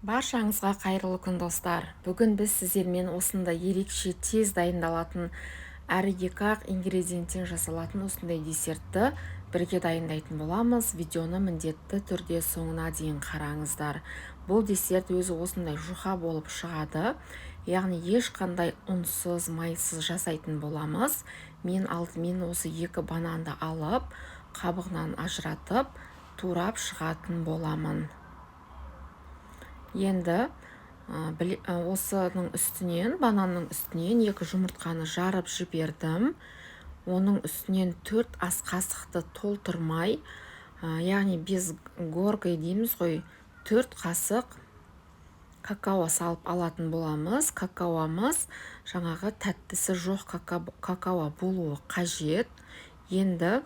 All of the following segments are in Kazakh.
Баршаңызға қайырлы күн, достар! Бүгін біз сіздермен осындай ерекше тез дайындалатын әрі екі-ақ ингредиенттен жасалатын осындай десертті бірге дайындайтын боламыз. Видеоны міндетті түрде соңына дейін қараңыздар. Бұл десерт өзі осындай жұқа болып шығады, яғни ешқандай ұнсыз, майсыз жасайтын боламыз. Мен алдымен осы екі бананды алып, қабығынан ажыратып, турап шығатын боламын. Енді осының үстінен, бананның үстінен екі жұмыртқаны жарып жібердім. Оның үстінен 4 ас қасықты толтырмай, яғни без горкой дейміз ғой, 4 қасық какао салып алатын боламыз. Какаомыз жаңағы тәттісі жоқ какао болуы қажет. Енді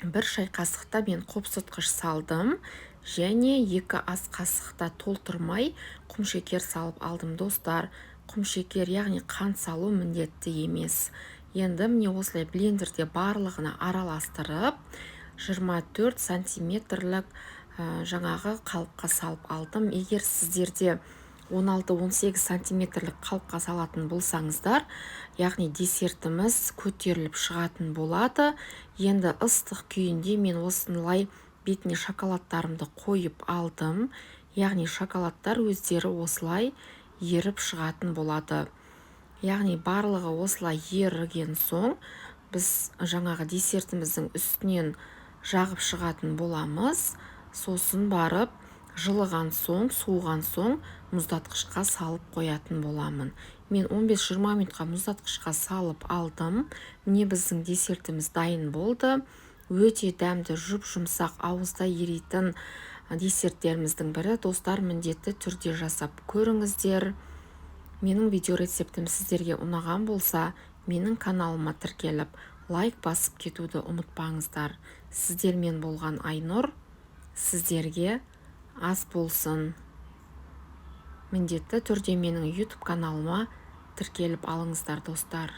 1 шай қасықта мен қопсытқыш салдым және 2 ас қасықта толтырмай құмшекер салып алдым, достар. Құмшекер, яғни қант салу міндетті емес. Енді міне, осылай блендерде барлығына араластырып, 24 сантиметрлік жаңағы қалыпқа салып алдым. Егер сіздерде 16-18 сантиметрлік қалыпқа салатын болсаңыздар, яғни десертіміз көтеріліп шығатын болады. Енді ыстық күйінде мен осылай бетіне шоколадтарымды қойып алдым, яғни шоколадтар өздері осылай еріп шығатын болады. Яғни барлығы осылай еріген соң, біз жаңағы десертіміздің үстінен жағып шығатын боламыз. Сосын барып жылыған соң, суыған соң мұздатқышқа салып қоятын боламын. Мен 15-20 минутқа мұздатқышқа салып алдым. Міне, біздің десертіміз дайын болды. Өте дәмді, жұп-жұмсақ, ауызда еритін десерттеріміздің бірі. Достар, міндетті түрде жасап көріңіздер. Менің видеорецептім сіздерге ұнаған болса, менің каналыма тіркеліп, лайк басып кетуді ұмытпаңыздар. Сіздермен болған Айнұр. Сіздерге ас болсын! Міндетті түрде менің YouTube каналыма тіркеліп алыңыздар, достар.